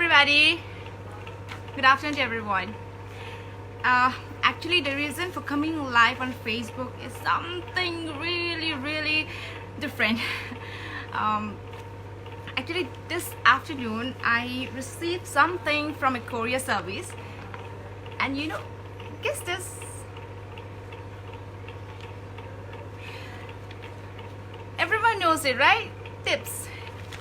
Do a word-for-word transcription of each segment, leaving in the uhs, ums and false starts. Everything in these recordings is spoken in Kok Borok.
Everybody, good afternoon to everyone. Uh, actually, the reason for coming live on Facebook is something really, really different. Um, actually, this afternoon I received something from a courier service, and you know, guess this. Everyone knows it, right? Tips.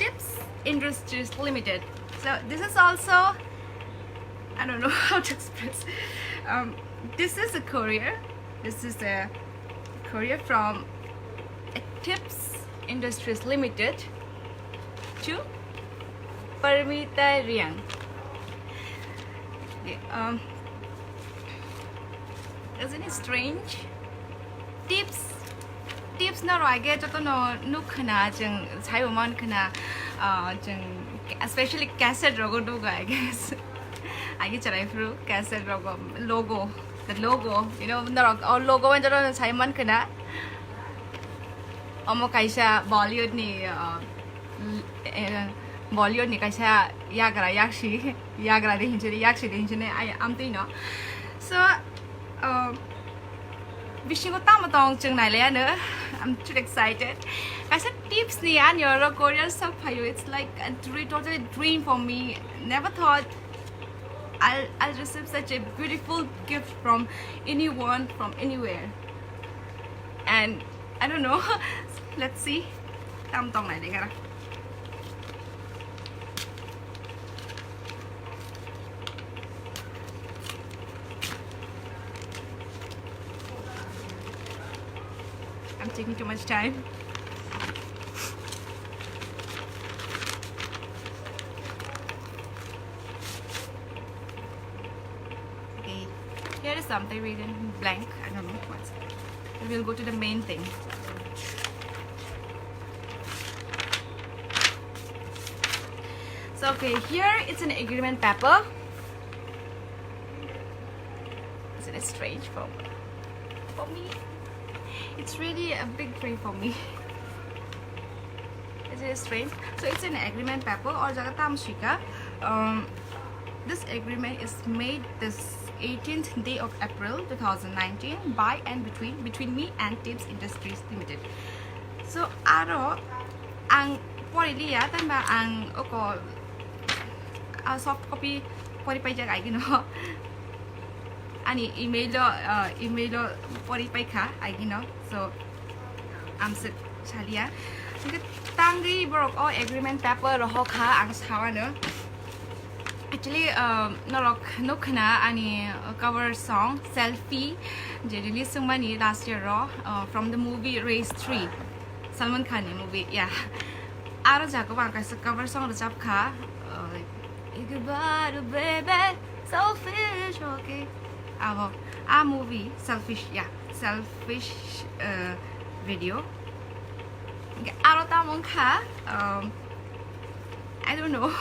Tips Industries Limited. So this is also, I don't know how to express. Um, this is a courier. This is a courier from Tips Industries Limited to Parmita Riang. Okay, um, isn't it strange? Tips, tips no rw age joto no nuk khna, chwng saibo man khna, ah, chwng especially cassette rogo nugo, I guess. Age chwrai phuru cassette rogo, logo, the logo, you know, norok o logo man joto no sai man khna. Omo kaisa Bollywood ni, ah, eh, Bollywood ni kaisa yagra yaksi, yagra de hinchini, yaksi de hinchini, ai, amtwi no. So, um, bisingo tamo tong chwng nailaiano. I'm too excited. Kaisa Tips ni ani oro courier sok phaio. It's like a dream, totally dream for me. Never thought I'll, I'll receive such a beautiful gift from anyone, from anywhere. And I don't know. Let's see. Tam tong nai de gara. I'm taking too much time. Okay, here is something written blank. I don't know what's. We'll go to the main thing. So, okay, here it's an agreement paper. Isn't it strange for, for me? It's really a big thing for me. Isn't it strange? So it's an agreement paper or jaga tam sika. Um, this agreement is made this eighteenth day of April two thousand nineteen by and between, between me and Tips Industries Limited. So aro ang pori liya, tamba ang oko, ah, soft copy pori paijak aigino. Ani email o, ah, email o pori paikha aigino. So, amswk salia. Hingke tangwi borok o agreement paper rohor kha, ang sawano. Actually, um, norok nuk khna ani cover song Selfie, je release wngmani last year ro, uh, from the movie Race three, Salman Khan ni movie, yeah. Aro jago ang kaisa cover song rwchap kha, uh, Ek baar baby selfish, okay. Abo, a movie Selfish, yeah, Selfish, uh, video. Hingke aro tamo wngkha, um, I don't know.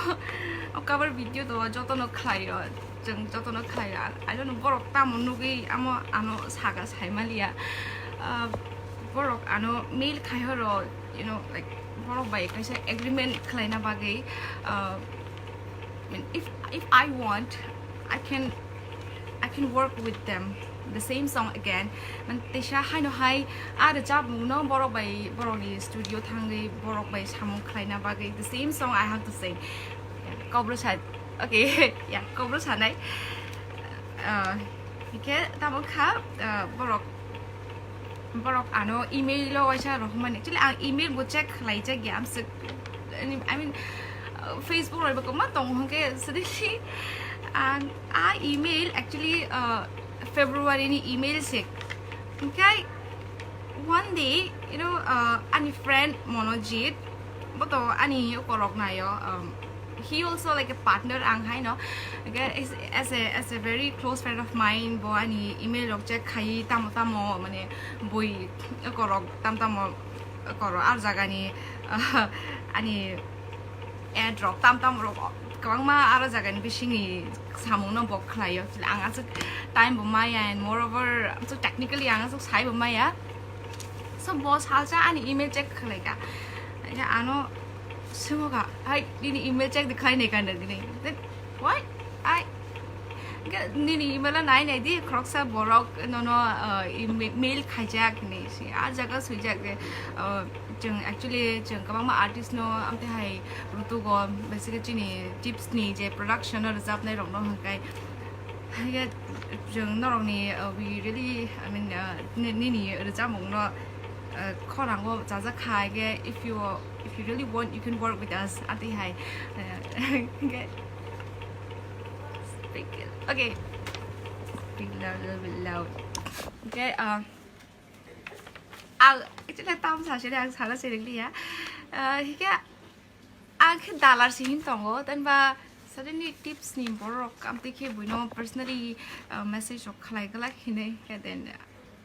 O cover video to jotono khlaio, chwng jotono khlaio. I don't know, borok tamo nugwi amo ano saga saimaliya. Ah, borok ano mail khaihoro, you know, like, borok bai kaisa agreement khlaina bagwi, ah, I mean, if, if I want, I can I can work with them. The same song again. Man, teisa haino hai, a rwchapmung no borok bai, borok ni studio thangwi, borok bai samung khlaina bagwi. The same song I have to sing. Yeah, Kobro sa, okay, yeah, Kobro sanai. Uh, hingke tamo kha, uh, borok, borok ano email o waisa rohormani. Actually, ang email bo check khlai jak ya, amswk, I mean, uh, Facebook roi bo kwbangma tongo hwnkhe, suddenly ang a email actually, uh, February ni email se. Hwnkhe one day, you know, uh, ani friend Monojit, bo to ani ukorok naio, um, he also like a partner ang haino. Hwnkhe is, as a, as a very close friend of mine, bo ani email rok check khai tamo tamo, mane, boi ukorok tam tamo, ukorok ar jagani, uh, ani ad rok tam tam rok kwbangma aro jagani bisingni samung no bo khlaio. Ang aswk time bo maya, and moreover, so technically ang aswk sai bo maya. So bo salsa ani email check khlaika. Ya ano swngo ka, "Hai, nini email check di khlai nai ka nini?" What? I Ga- nini email o nai nai di, khoroksa borok nono, uh, i- ma- mail khaijak ni si, a jaga swijak de, uh, chwng actually chwng kwbangma artist no amte hai rutugo, basically chini tips ni je production o rwchapnai rok no hwnkhe, hwnkhe chwng norok ni, uh, we really, I mean, uh, ni- nini rwchapmung no, uh, khorang o chajak kha, hwnkhe if you, if you really want, you can work with us, amte hai, uh, hwnkhe Speak it. Okay. Speak loud, a little bit loud. Okay, uh, ang actually tam sa sini ang sana sini liya. Uh, hika ang khe dalar sini tongo, dan ba suddenly tips ni borok kam te khe buino personally, uh, message rok khlai glak hinai, and then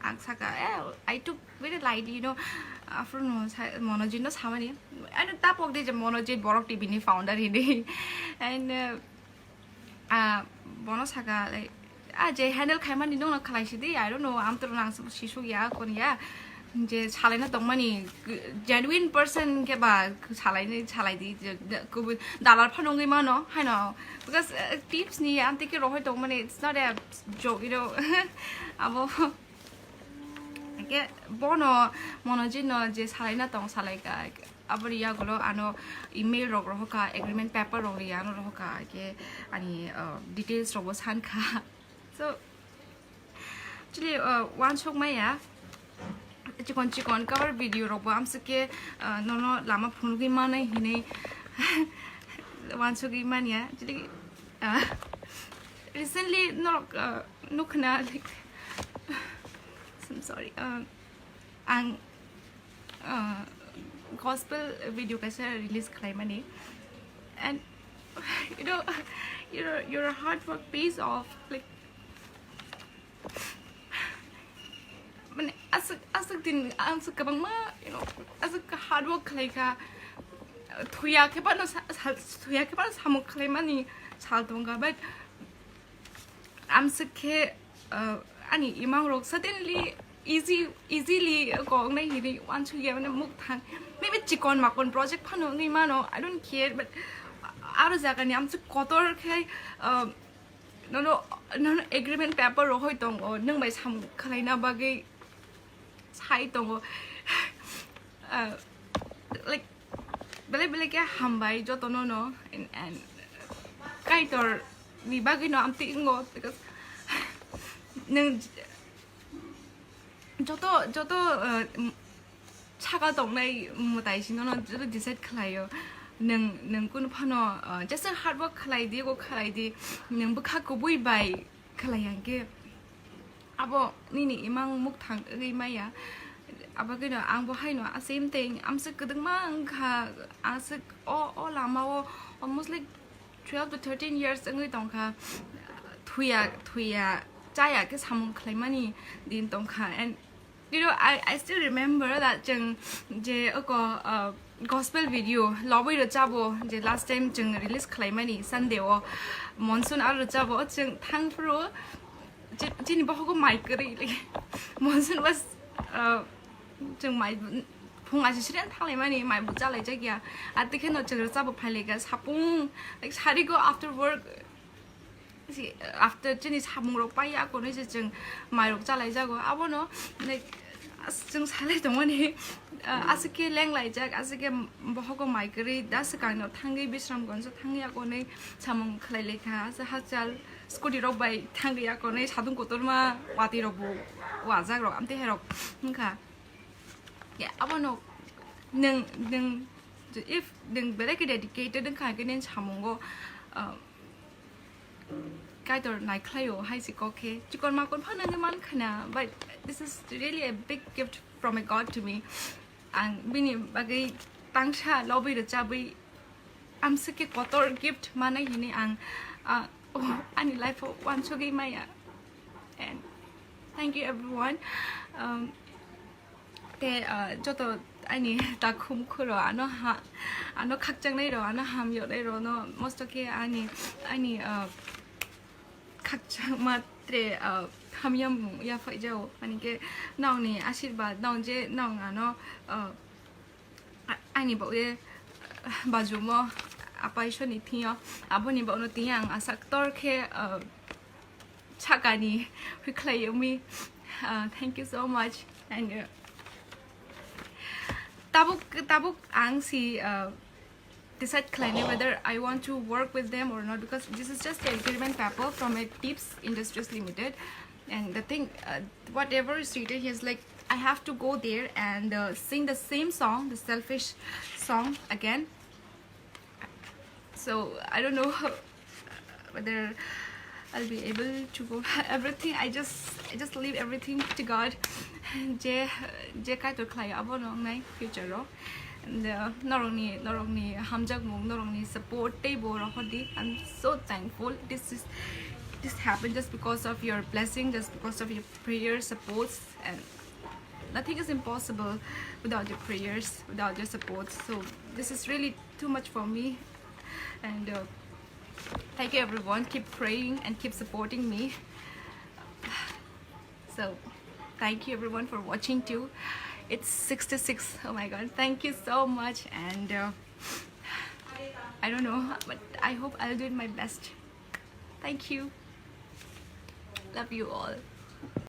ang saka, eh, I took very lightly, you know, after no sa- Monojit no samani. Ano tapok de je Monojit borok T V ni founder hini. And, uh, ah, bono saka, like, ah, je handle khaimani nongno khlai sidi, I don't know, amtwrwngno ang sisuk ya, kon ya. Je salaina tongmani, genuine person khe ba salaini, salai di, je, je, kubui dalar phano wngwi mano, haino. Because, uh, tips ni amtwi khe rohoi tongmani, it's not a joke, you know. Abo, ke bono, Monojit no je salaina tong salaika, aboni yagulo ano email rok rohoka, agreement paper rok ri ano rohoka, ke ani, uh, details rok bo sankha. So, actually, uh, wansuk maya, chikon chikon cover video rok bo amsuk khe, uh, nono lama phunugwi manai hinwi wansugwi manya. Actually, uh, recently norok, uh, nukhna, like, I'm sorry, uh, ang, uh, gospel video kaisa release khlaimani, and, you know, your, your hard work pays off, like, mane aswk, aswk din, aswk kwbangma, you know, aswk hard work khlaikha, thuya khe bano sa- sa- thuya khe bano samung khlaimani sal tongkha, but amswk khe, uh, ani imang rok suddenly easy, easily kok nai hini wansukya, mane muk thang, maybe chikon makon project phano wngwi mano, I don't care, but aro jagani amswk kotor khe, uh, nono, nono agreement paper rohoi tongo, nwng bai samung khlaina bagwi sai tongo. Uh, like, belai belai khe hambai jotono no, and, and Kaitor ni bagwi no amtwi wngo, because nwng joto, joto, uh, saka tongnai mwtai sino no joto decide khlaio. Nwng, nwng kunu phano, uh, jesa hard work khlai di, go khlai di, nwng bwkha kubui bai khlai hwnkhe abo nini imang mukthang wngwi maya. Abo khe no ang bo haino same thing, amswk kwdwkma wngkha, aswk o, o lama o almost like twelve to thirteen years wngwi tongkha, thuya, thuya, chaya khe samung khlaimani din tongkha. And, you know, I, I still remember that chwng je oko, uh, gospel video Lobwi Rwchabo je last time chwng release khlaimani Sunday o, Monsoon aro Rwchabo chwng thangphuru chi- chini bohogo mai kwrwi, like, Monsoon was, uh, chwng mai phung aisisiri thanglaimani, mai bo chalaijak ya. Ati kheno chwng Rwchabo phailaika sapung, like, sari go after work, si- after chini samung rok pai ya konwi se chwng mai rok chalaijago. Abono, like, as- chwng salai tongmani, uh, aswk khe lenglaijak, aswk khe bohogo mai kwrwi da swkang no thangwi Bishramganj o thangwi ya konwi samung khlailaikha, aswk hachal scooty rok bai thangwi ya konwi sadung kotorma watwi rok bo wajak rok amtwi hai rok wngkha. Ya, abono nwng, nwng, if nwng belai khe dedicated wngkha khe nini samungo, uh, Kaitor naikhlaio hai se kok khe chikon makon phano wngwi mankha na, but this is really a big gift from a God to me. Ang bini bagwi tangsa Lobwi Rwchabwi amswk khe kotor gift manai hinwi ang, ah, ani life o wansugwi maya. And thank you everyone. Um, te, ah, joto ani takhum khuro ano ha, ano khakchangnairok, ano hamyoknairokno mosto khe ani, ani, ah, khakchangma tre, ah, hamya mung yaphaijao. Ani khe nokni asirwad, nok je nok ano, ah, a- ani bagwi bajumo Apaisoni thio, aboni bono tini ang asa ktor khe, uh, sakani hwikhlai yumi. Uh, thank you so much. And, uh, tabuk, tabuk ang si, uh, decide khlainai whether I want to work with them or not, because this is just an agreement paper from a Tips Industries Limited. And the thing, uh, whatever is written here is like, I have to go there and, uh, sing the same song, the Selfish song again. So I don't know whether I'll be able to go. Everything, I just, I just leave everything to God. Je, je kaitor khlai abo nongnai future ro. And, uh, norokni, norokni hamjakmung, norokni support tei bo rohordi. I'm so thankful. This is, this happened just because of your blessing, just because of your prayer supports, and nothing is impossible without your prayers, without your support. So this is really too much for me. And, uh, thank you everyone. Keep praying and keep supporting me. So thank you everyone for watching too. It's sixty-six. Oh my God. Thank you so much. And, uh, I don't know, but I hope I'll do it my best. Thank you. Love you all.